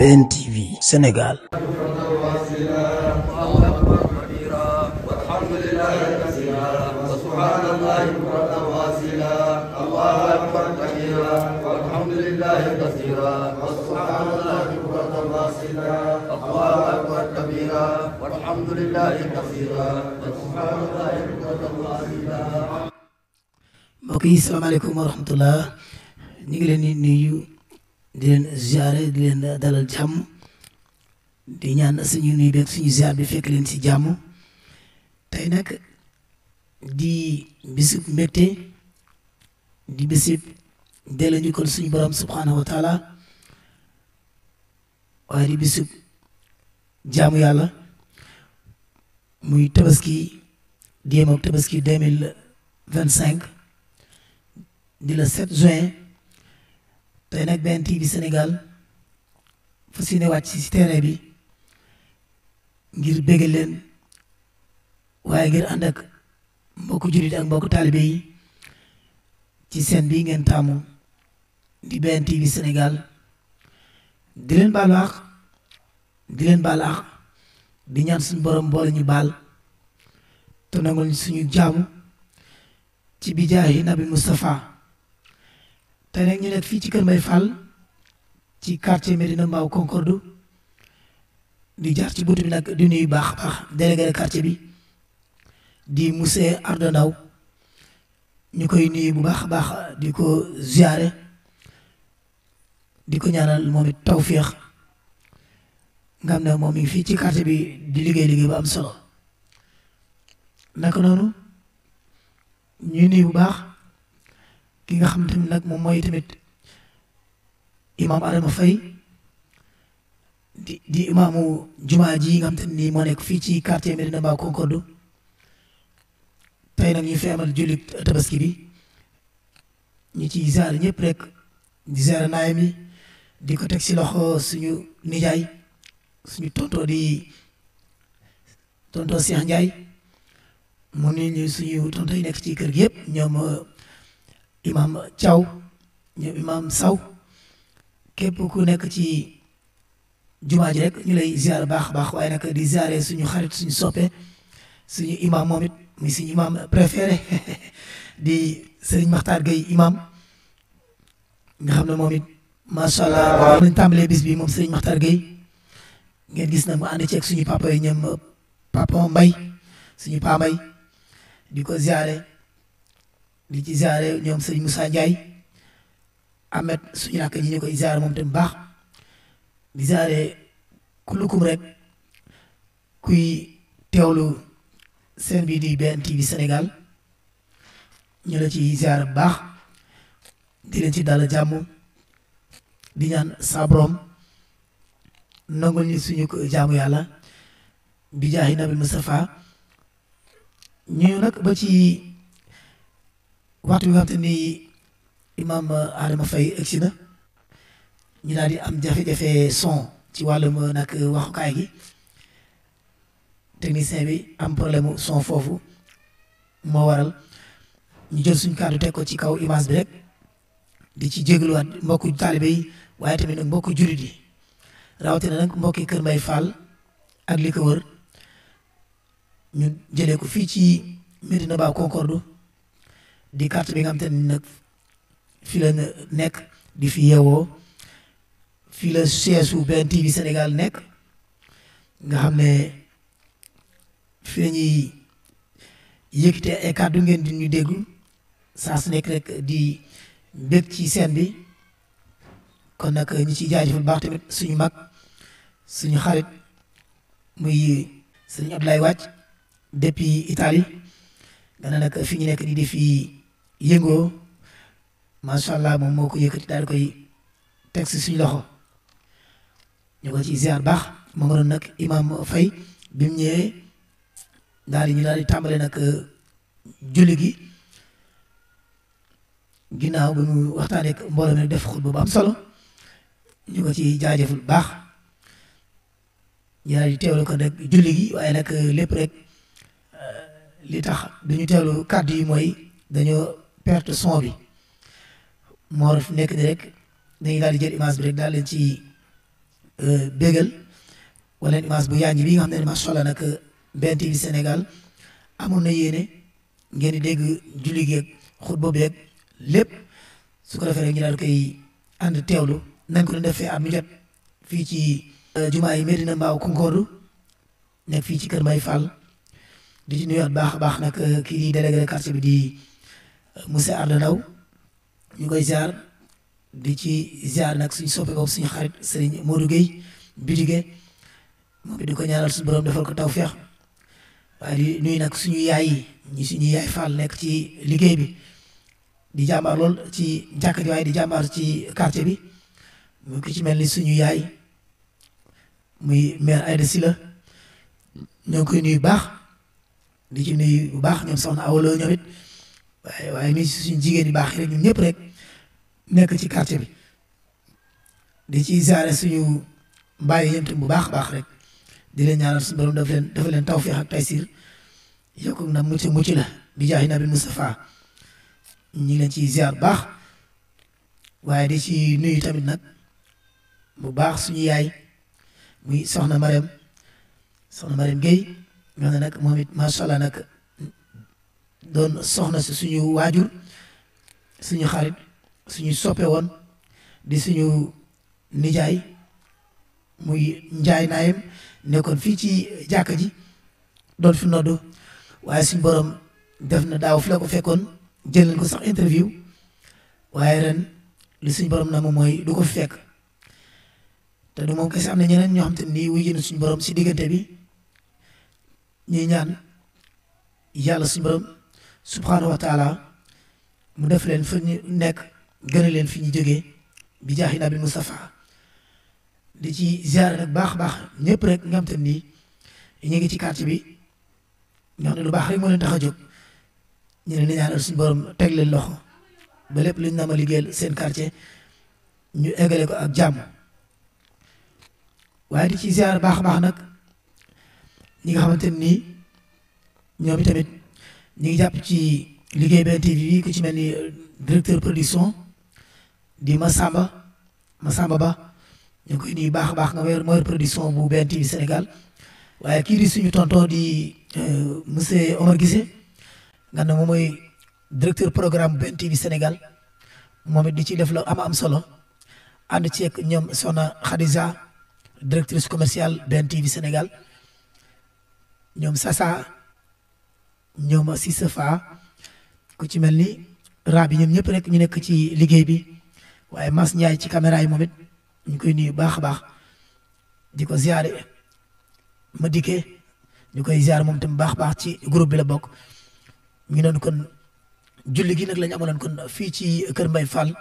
BNTV Sénégal. mbokk yi salaamaaleykum wa rahmatullah ñu ngi leen di nuyu di leen ziare di leen dalal jàmm di ñaan suñu nuyu beeg suñu ziar bi fekk leen si jàmm tey nag di bisub mbégte di bisub delloo njukkal suñu borom subhanahu wa taala waaye di bisub jaamu yàlla muy tabaski déem ak tabaski 2025 di le 7 juin tey nag BNTV Sénégal fas yéene wàcc si terrain bi ngir bégal leen waaye ngir ànd ak mbokku jullit ak mbokku taalibe yi ci seen bi ngeen taamu di BNTV Sénégal di leen baal àq di ñaan suñu borom boole ñu baal te nangul suñu jaamu ci bijaahi nabi Moustapha tey nag ñu nekk fii ci Kër Mbaye Fall ci quartier Médina Mbao Concorde di jaar ci buntu bi nag di nuyu baax a baax délégué de quartier bi di monsieur Ardo Ndaw ñu koy nuyu bu baax a baax di ko ziare di ko ñaanal moom it tawféex nga xam ne moom mi ngi fii ci quartier bi di liggéey ba am solo naka noonu ñuy nuyu bu baax ki nga xam tamit nag moom mooy tamit imam Adama Faye di imaamu jumaa ji nga xam te nii moo nekk fii ci quartier Médina Mbao Concorde tey nag ñu fi amal jullit tabaski bi ñu ci ziare ñëpp rek di ziare naayam yi di ko teg si loxo suñu nijaay suñu tonto di tonto Cheikh Ndiaye mu ne ñu suñu tonto yi nekk ci kër gi yëpp ñoom imam Thiaw ñoom imam Saw képp ku nekk ci jumaa ji rek ñu lay ziar baax a baax waaye nag di ziare suñu xarit suñu soppe suñu imam moom it muy suñu imam préféré di Serigne Makhtar Gueye imam nga xam ne moom it macha allah nañ tàmbalee bis bi moom Serigne Makhtar Gueye ngeen gis na mu ànd ceeg suñu papa yi ñoom papa Mbay suñu pa Mbay di ko ziare di ci ziare ñoom Serigne Moussa Ndiaye Ahmed suñu rakk ji ñu koy ziare moom tam baax di ziare kulukum rek kuy teewlu seen bi di BNTV Sénégal ñu la ci ziare bu baax di leen ci dal jàmm di ñaan sa borom nangul ñu suñu ko jaamu yàlla bi jaahi nabi Moustapha ñu nag ba ci waxtu bi nga xam te ni imam Adama Faye egsi na ñu daal di am jafe-jafe son ci wàllum nag waxukaay gi technicien bi am problème son foofu moo waral ñu jël suñu kàddu teg ko ci kaw image bi rek di ci jégaluwaat mbokku taalibe yi waaye tamit nag mbokku jullit yi rawatina nag mbokki Kër Mbaye Fall ak li ko wër ñu jëlee ko fii ci Médina Mbao Concorde di carte bi nga xam te ne nag fii la nekk di fi yeewoo fii la siège su BNTV Sénégal nekk nga xam ne fii la ñuy yëkkite ay kàddu ngeen di ñu dégg saa su nekk rek di bég ci scène bi kon nag ñu ciy jaajëfal baax tamit suñu mag suñu xarit muy sëñ Abdoulaye Wàcc depuis Italie nga ne nag fi ñu nekk di fi yëngoo macha allah moom moo ko yëkkati daal di koy teg si suñu loxo ñu ko ci ziar baax moo nga doon nag imam Faye bi mu ñëwee ñu daal di tàmbale nag julli gi ginnaaw bi mu waxtaanee ak mbooloo mi def xutba bu am solo ñu ko ci jaajëful baax ñu daal di teewlu ko nag julli gi waaye nag lépp rek li tax duñu teewlu kàddu yi mooy dañoo perte son bi moo nekk ni rek dañuy daal di jël image bi rek daal leen ci bégal wala image bu yaaññi bi nga xam ne macha allah nag BNT TV Sénégal amoon na yéene ngeen di dégg julli geeg xutba beeg lépp su ko defee rek ñu daal koy ànd teewlu nañ ko doon defee at mu jot fii ci jumaa yi Medina Mbao Concorde nekk fii ci Kër Mbaye Fall di ci nuyuwaat baax a baax nag kii di délégué de quartier bi di monsieur Arda Ndaw ñu koy ziar di ci ziar nag suñu soppe boobu suñu xarit Serigne Modou Gueye Bidigé moom it di ko ñaanal suñu borom defal ko tawfeex waaye di nuyu nag suñu yaay yi ñi suñu yaay Fall nekk ci liggéey bi di jàmbaar lool ci jàkka ji waaye di jàmbaar ci quartier bi mu ko ci mel ni suñu yaay muy maire Aïda Sylla ñoo ngi koy nuyu baax di ci nuyu bu baax ñoom soxna Awolo ñoom it waaye nuyu suñu jigéen yu baax rek ñun ñëpp rek nekk ci quartier bi di ci ziare suñu mbaay yéen tam bu baax a baax rek di leen ñaanal suñu borom dafa leen tawfeex ak taysir yokk na mucc la di jaahi nabi Mustafa ñu ngi leen ciy ziar bu baax waaye di ci nuyu tamit nag bu baax suñu yaay muy soxna Mariam Gueye ñoo ne nag moom it macha allah nag doon soxna si suñu waajur suñu xarit suñu soppe woon di suñu nijaay muy njaay naayam nekkoon fii ci jàkka ji doon fi noddu waaye suñu borom def na daaw fi la ko fekkoon jël nañ ko sax interview waaye ren li suñu borom na moom mooy du ko fi fekk te du moom kese am na ñeneen ñoo xam te ni wuy jënd suñu borom si diggante bi ñuy ñaan yàlla suñu borom subhanahu wa taala mu def leen fa ñu nekk gën a leen fi ñu jógee bi jaahi nabi Mustafa di ci ziare nag baax baax ñëpp rek nga xam te ni ñu ngi ci quartier bi ñoo xam ne lu baax rek moo leen tax a jóg ñu ne ni ñaanal suñu borom teg leen loxo ba lépp luñ na ma liggéeyal seen quartier ñu eggale ko ak jàmm waaye di ci ziare baax baax nag ñi nga xamante ni ñoom tamit ñu ngi jàpp ci liggéey BNT TV ku ci mel ni directeur production di Massamba Ba ñu ngi koy nuyu baax a baax nga moo yor production bu BNT TV Sénégal waaye kii di suñu tonton di monsieur Omar Guissé nga ne moom mooy directeur programme BNT TV Sénégal moom it di ci def la am solo ànd ci ak ñoom Soxna Khadija directrice commerciale BNT TV Sénégal ñoom Sasa ñoom Sissafa ku ci mel ni Rabi ñoom ñëpp rek ñu nekk ci liggéey bi waaye Mas Ndiaye ci caméra yi moom it ñu koy nuyu baax a baax di ko ziare ma dikkee ñu koy ziare moom tam baax a baax ci groupe bi la bokk ñu noonu kon julli gi nag la ñu amaloon kon fii ci Kër Mbaye Fall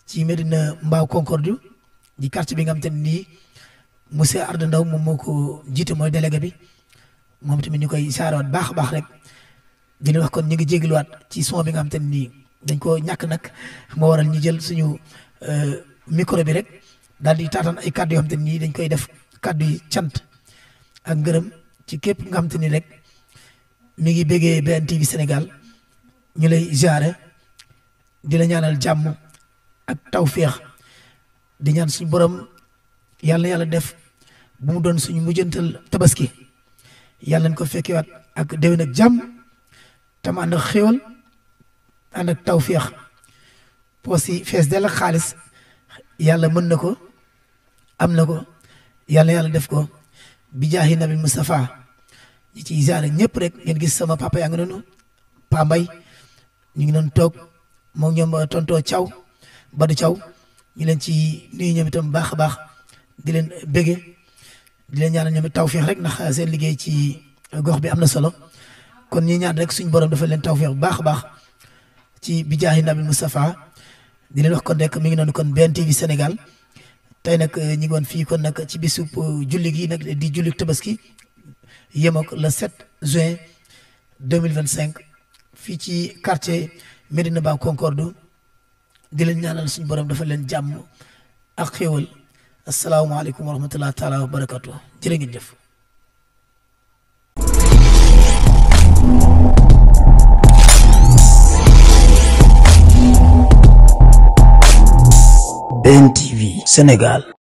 ci Medina Mbao Concorde di quartier bi nga xam te ne nii monsieur Arda Ndaw moom moo ko jiite mooy délégué bi moom tamit ñu koy ziare waat baax a baax rek di leen wax kon ñu ngi jégaluwaat ci son bi nga xam te ne nii dañ koo ñàkk nag moo waral ñu jël suñu micro bi rek daal di taataan ay kàddu yoo xam te ne nii dañ koy def kàddu yi cant ak ngërëm ci képp nga xam te ni rek mi ngi béggee BNT TV Sénégal ñu lay ziare di la ñaanal jàmm ak tawféex di ñaan suñu borom yàlla def bu mu doon suñu mujjantal tabaski yàlla nañ ko fekkewaat ak déwén ak jàmm tam ànd ak xéwal ànd ak tawféex poos yi fees dell ak xaalis yàlla mën na ko am na ko yàlla def ko bi jaahi nabi Mustafa ñi ciy ziare ñëpp rek ngeen gis sama papa yaa ngi noonu Pa Mbay ñu ngi doon toog moom ñoom tonto Thiaw Badou Thiaw ñu leen ci nuyu ñoom itam baax a baax di leen bége di leen ñaanal ñoom tawféex rek ndax seen liggéey ci gox bi am na solo kon ñi ñaan rek suñu borom dafa leen tawféex bu baax a baax ci bi jaahi nabi Mustafa di leen wax kon rek mi ngi noonu kon BNT TV Sénégal tey nag ñu ngi woon fii kon nag ci bisub julli gi nag di julli tabaski yem ak le 7 juin 2025 fii ci quartier Medina Mbao Concorde di leen ñaanal suñu borom dafa leen jàmm ak xéwal asalaamaaleykum wa rahmatulah taala wa barakatu jërë ngeen jëf. BNT TV Sénégal.